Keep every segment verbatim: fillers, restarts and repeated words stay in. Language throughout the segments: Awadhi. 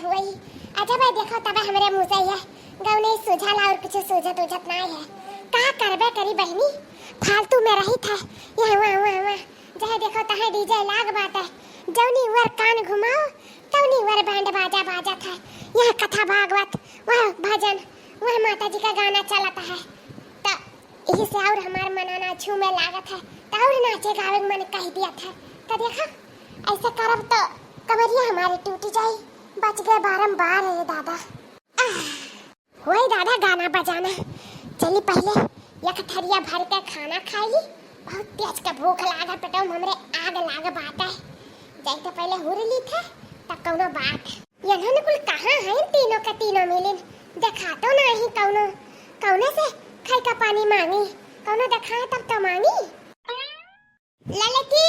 वही, अच्छा भाई देखो, तब हमरे मुँह से यह गौने सूझल और कुछ सूझत उझत नाई है। का करबे करी बहिनी, फालतू में रही था, यह वहाँ, वहाँ, वहाँ, जहाँ देखो तहाँ डीजे लाग बाटे, जौनी वर कान घुमाओ, तौनी वर बैंड बाजा बाजत है, यहाँ कथा भागवत, वह भजन, वह माता जी का गाना चलत है। त यही से और हमार मना ना छू में लागत है, त और नाचे गावे के मन कह दिया था। त देखा, ऐसे करब तो कमरिया हमारी टूट जाई, बच गए बारंबार है दादा। आह, वही दादा गाना बजाना। चली पहले एक थरिया भर के खाना खाई ली, बहुत तेज के भूख लाग है, पेटवा में हमरे आग लाग बाटे। जाई तो पहले हुर ली थे, तब कौनो बात। ये कुल कहाँ है तीनों के तीनों मिलिन, देखा तो नहीं कौनो, कौने से खाई का पानी मांगी, कौनो देखाए तब तो मांगी। ललकी,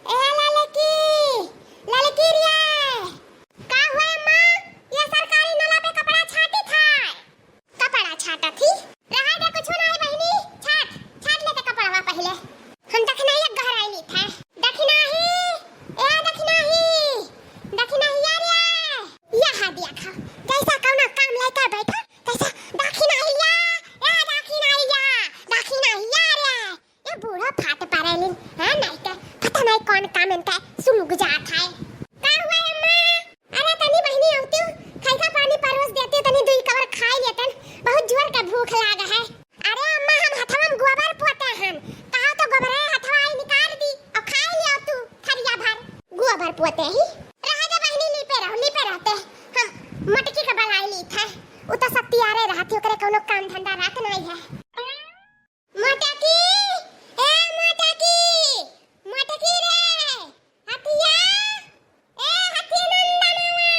ए ललकी, ललकी रे। का हुआ अम्मा? ये सरकारी नला पे कपड़ा छाटी था। कपड़ा छाटा थी? रहा दे, कुछ नहीं बहिनी, छाट, छाट लेते कपड़वा पहले। हम दखिनाही घर आइली थे। दखिनाही, ए दखिनाही, दखिनाही यार ये। यहाँ दिया खा, जैसा कौनो काम लेकर बैठा, तैसा दखिनाही या, ए दखिनाही या, दखिनाही यार ये। ये बूढ़ा फाट परेलिन, हैं, नहीं के पता नहीं कौन काम इनका सुमुक जात है। का हुआ अम्मा? अरे तनी बहिनी अउतू, खैका पानी परोस देती, तनी दुई कवर खाई लेतन, बहुत जोर के भूख लाग है। अरे अम्मा, हम हथवा में गोबर पोते हन, कहा तो गोबरे हथवा आई निकाल दी और खाई ले तू थरिया भर। गोबर पोते ही रह जा बहिनी, लीपे रहो, लीपे रहते। हम मोटकी के बलाई ली थे, उ तो सत्तियारे रहती, ओकरे कौनो काम धंधा रात नहीं है। मोटकी, ए मोटकी, मोटकी रे, हथिया, ए हथी नंदनवा।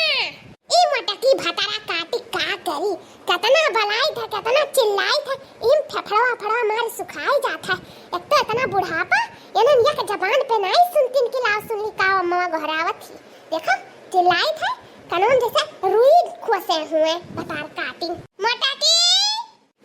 ई मोटकी भतारा काटी का करी, केतना बलाई था, केतना चिल्लाई था, इम फेफड़वा फड़वा मार सुखाई जात है। एक तो इतना बुढ़ापा, इनन एक जबान पे नाई सुनतीन कि लाओ सुन ली का अम्मा गोहरावत थी। देखो, चिल्लाई था, कनोन जैसे रुई खोसे हुए भतार काटी। मोटकी,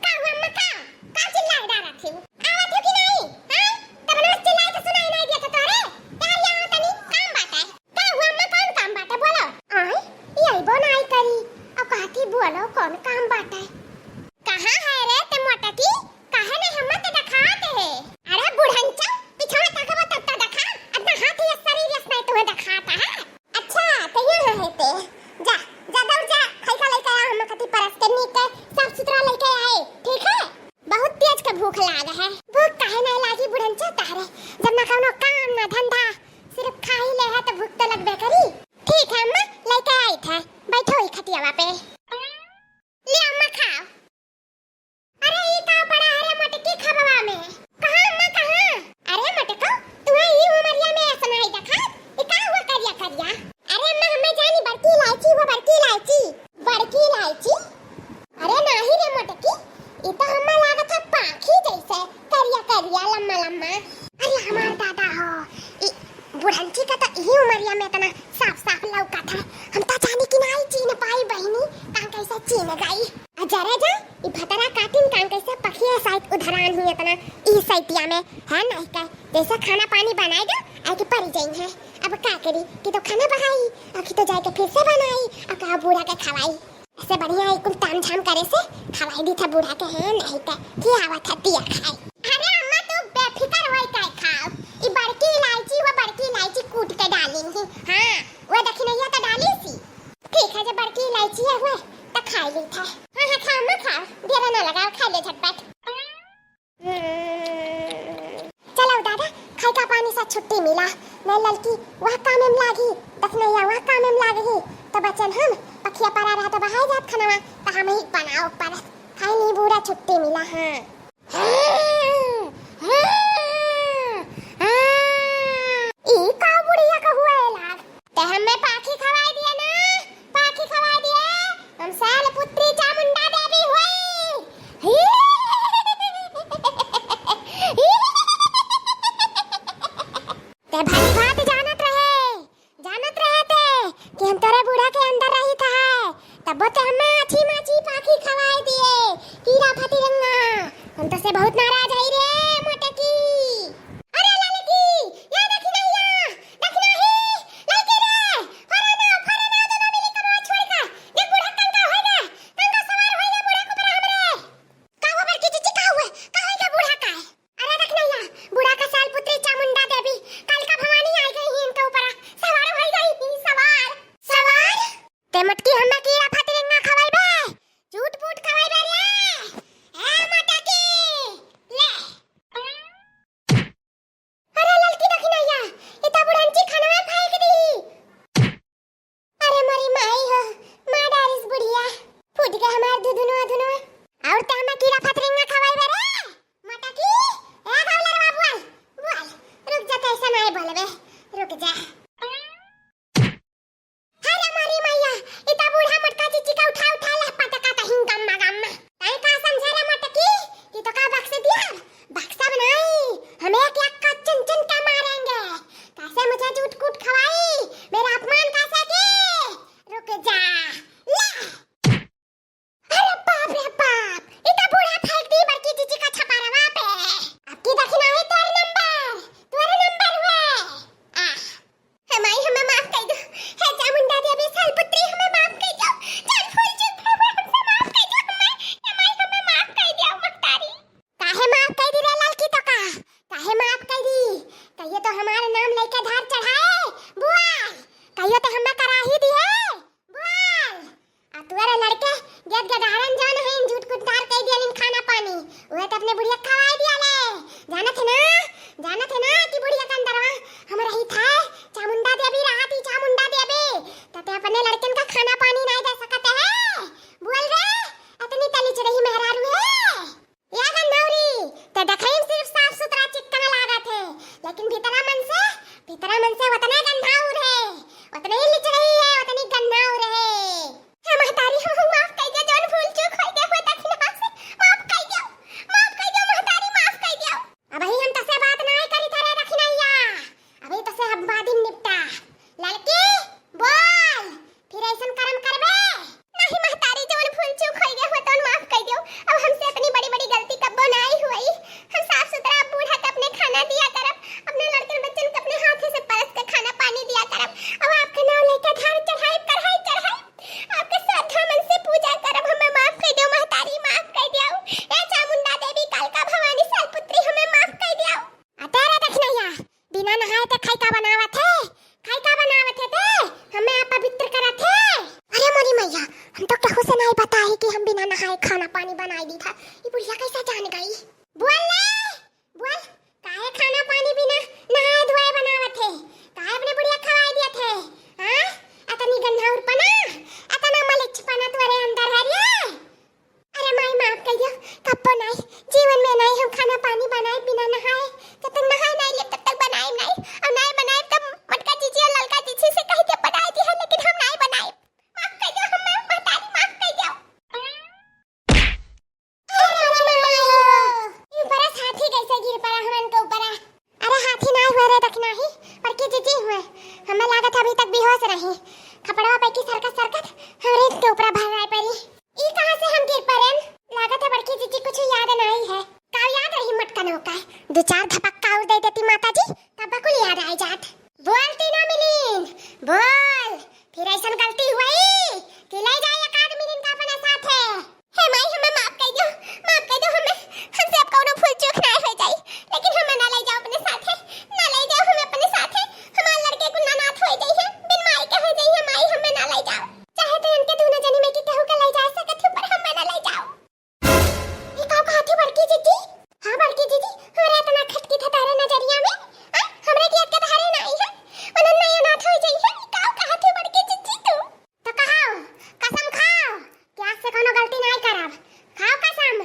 का हुआ अम्मा का? का चिल्लाए डारत हिउ? आवत हिउ कि नाई? हाँ? तब ना चिल्लाए तो सुनाई नाई दिया था तोरे? यार, यहाँ तनी काम बाटे। का हुआ अम्मा, कौन काम बाटे? बोलो। आए? ये आइबो नाई करी। अब कहती बोलो, कौन काम बाटे? कहाँ है रे ते मोटकी? काहे नहीं हम्मा ते देखात है? अरे बुढ़ंचा, पिछवा तकबो तब तो देखा। अपना हाथ ही शरीर यस नहीं तुम्हें देखाता है। अच्छा, तो ये है ते। जा, जा दौड़ जा, खैका लेके आ, हम कति परस के नीक के साफ सुथरा लेके आए, ठीक है? बहुत तेज के भूख लाग है। भूख काहे नहीं लागी बुढ़ंचा तहरे, जब ना कौनो काम ना धंधा, सिर्फ खा ही ले है तो भूख तो लगबे करी। ठीक है अम्मा, लेके आई था, बैठो ही खटियावा पे। ले अम्मा खाओ। अरे ई का पड़ा है रे मोटकी खबवा में? कहाँ अम्मा कहाँ? अरे मोटको, तुहे ई उमरिया में ऐसा नहीं देखा? ई का हुआ करिया करिया? अरे अम्मा हमें जानी बड़की इलायची हुआ, बड़की इलायची। बड़की इलायची? अरे नाही रे मोटकी, ई तो हम्मा लागत है पाखी जैसे, करिया करिया, लम्मा लम्मा। अरे हमार दादा हो, ई बुढ़ंची का तो ई उमरिया में इतना साफ साफ लौकत है। हम तो जानी कि नाही चीन पाई बहिनी, कहाँ कैसे चीन गई। आ जरे जा, ई भतरा काटिन कान कैसे पखिया साइत उधरान ही इतना ई सैतिया में, है नहीं के? जैसे खाना पानी बनाई दो, आके परी जाई है। अब का करी कि तो खाना बहाई, आखी तो जाके फिर से बनाई, आ का बूढ़ा के खवाई। ऐसे बढ़िया है कुल ताम झाम करे से खवाई दी था बूढ़ा के, है नहीं के? कि आवा था दिया खाई। अरे अम्मा तू बेफिकर होई काहे खाओ? ई बड़की इलायची, वो बड़की इलायची कूट के डाली ही। हाँ, वो देखी नहीं है तो डाली सी। ठीक है, जब बड़की इलायची है हुए, तो खा ली था। हाँ, हाँ, खाओ, मत खाओ, देर ना लगाओ, खा ले झटपट। हम्म, चलो दादा, खाई का पानी से छुट्टी मिला। मैं ललकी वह काम में लागी, दखनैया वह काम में लागी, तो बचन हम, पखिया परा रहा तो बहाई जात खनवा, तो हम ही बनाओ पर खाई नहीं बूढ़ा छुट्टी मिला, हाँ। हाँ, हाँ, हाँ। ई का बुढ़िया का हुआ है लाग? ते हमें पाखी खवाई दिया ना, पाखी खवाई दिया। हम साल पुत्री चामुंडा देवी हुई। ते भली भांति जानत रहे, जानत रहे ते कि हम तोरे बूढ़ा के अंदर रही था है, तब ते हमें आछी माछी पाखी खवाई दिए, कीड़ा फतिरंगा। हम तो से बहुत नाराज है रे मोटकी। अरे ललकी, या देखी नहीं या, देखी नहीं, ललकी रे, फरना, फरना दोनों मिली कमवा कि हम्मे कीड़ा फतिरंगा खवाइबे, चूट फूट खवाइबे रे। ए मटकी, ले। अरे ललकी दखिनैया, ई त बुढ़ंची खनवा फेंक दी। अरे मोरी माई हो, मार डारिस बुढ़िया, फूट गए हमार दुधुनवा धुनवा। और त हम्मे कीड़ा फतिरंगा खवाइबे रे। मटकी, ए गौलर बाबू, बोल, बोल, रुक जा, कैसे नहीं बोलबे, रुक जा। अरे मोरी मैया, ई त बूढ़ा मोटका चिच्ची का उठा उठा ले पटका तहिन गम्मा गम्मा। तैं का समझे रे मटकी, कि तोका बक्स दिया? बक्सब नहीं, हम एक एक का चुन चुन के मारेंगे। कैसे मुझे चूट कूट खवाई, मेरा अपमान कैसे की? रुक जा, ले। अरे बाप रे बाप, ई त बूढ़ा फेंक दी बड़की जीजी का छपारवा पे। अब की दखिनही तोर नंबर, तोर नंबर हुए। आ, हे माई, हमें माफ कर दो। हे चामुंडा देवी, सालपुत्री, हमें माफ कर दो। जान भूल चूक भर हुए, हमसे माफ कर दो हमें। हे माई, हमें माफ कर दो, मक्तारी। काहे माफ कर दी रे ललकी तोका? काहे माफ कर दी? कहियो तो हमारे नाम लेके धार चढ़ाए, बुआई। कहियो तो हमें कराही दिए, बुआई। आ तुअरे लड़के गेद गदारन जौन है, झूठ कुंतार कह दिया निन खाना पानी, उहे तो अपने बुढ़िया खवाई दिया ले। जानत है ना, जानत है ना कि बुढ़िया का अंदरवा हम रही था, चामुंडा देवी रहा थी, चामुंडा देवी। तो ते अपने लड़कन का खाना पानी नहीं दे सकते है? बोल रे, इतनी तलिच रही मेहरारू है। या गन्नौरी, ते देखई में सिर्फ साफ सुथरा चिक्कन लागत है, लेकिन भीतरा मन से, भीतरा मन से उतने गन्हाउर है, उतने ही लिचड़ई है, उतनी गन्हाउर है। हे महतारी, हम, हम माफ कर दे, जौन भूल चूक होई गए हुए दखिना से, माफ कर दे, माफ कर दे महतारी, माफ कर दे। अबही हम तसे बात नाय करी थरे दखिनैया, अबही तसे हम बादिन निपटा। लड़की, बोल, फिर ऐसन करम करबे? नहीं महतारी, जौन भूल चूक होई गए हो, तौन माफ कर दियो। अब हमसे इतनी बड़ी-बड़ी गलती कब्बो नाई हुई। हम साफ सुथरा बूढ़ा के अपने खाना दिया करब, अपने लड़कन बच्चन के अपने हाथे से परस के खाना पानी दिया करब। अब आपके नाम लेके धार चढ़ाई, कढ़ाई चढ़ाई, आपके श्रद्धा मन से पूजा करब। हमें माफ कर दियो महतारी, माफ कर दियो। ए चामुंडा देवी, कालका भवानी, सालपुत्री, हमें माफ कर दियो। अतरे दखिनैया, बिना नहाए ते खाई का बनावत है? खाई का बनावत है ते? हमें अपवित्र करत है। अरे मोरी मैया, हम तो केहू से नहीं बताई कि हम बिना नहाए खाना पानी बनाई दी था। ये बुढ़िया कैसे जान गई? बोल ले, बोल, काहे खाना पानी बिना नहाए धोए बनावत है? काहे अपने बुढ़िया खवाए दिया थे? हाँ? अतनी गन्हाउर पना, अतना मलिच पना तोरे अंदर है रे? अरे माई, माफ कर दियो, कब्बो नाई, जीवन में नाई हम खाना पानी बनाए बिना नहाए। जब तक नहाए नाई लेब, तब तक बनाए नाई, और नाई बनाए तब मटका जीजी और ललका जीजी से कह के बनाए दी है, लेकिन हम नाई बनाए। माफ कर दियो, हम महतारी, माफ कर दियो। अरे माई हो, ई ऊपरा से हाथी कैसे गिर पड़ा हमन के ऊपरा? अरे हाथी नाई हुए रे दखिनही, बड़की जीजी हुए। हमें लागत है अभी तक बेहोश रही। खपड़वा पैकी सरकत सरकत हमरे के ऊपरा भर्राए परी। ई कहाँ से हम गिर परेन? लागत है बड़की जीजी कुछ याद नाई है। का याद रही मटकनो का? दो चार धपक्का और दे देती माता जी, तब कुल याद आए जात। बोल तीनों मिलीन, बोल। फिर ऐसन गलती हुई कि ले जाए एक आदमी इनका अपने साथे। हे माई, हमें माफ कर दो, माफ कर दो हमें। हमसे अब कौनो भूल चूक ना हो जाई, लेकिन हमें ना ले जाओ अपने साथे, ना ले जाओ हमें अपने साथे। हमारे लड़के को अनाथ हो जाई है, बिन माई के हो जाई है, माई हमें ना ले जाओ। चाहे तो इनके दोनों जनी में की केहू के ले जा सकत हो, पर हमें ना ले जाओ। ई का कहत हो बड़की जीजी? हाँ बड़की जीजी, हमरा इतना खटकी था तारे नजरिया में, आ? हमरा के अटके धारे ना आई है, उन्हन नहीं अनाथ हो जाई है। ई का कहत हो बड़की जीजी तू? तो कहाओ, कसम खाओ कि आज से कोनो गलती नाई करब। खाओ कसम,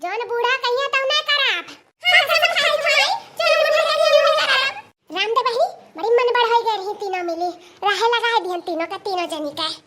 जौन बूढ़ा कहिए तौने करब। हाँ, कसम खाई, खाई, जौन बूढ़ा कहिए तौने करब। रामदेव बहिनी, बड़ी मन बढ़ाई गई रही तीनों मिली, राहे लगा है दिहन तीनों का, तीनों जनी के।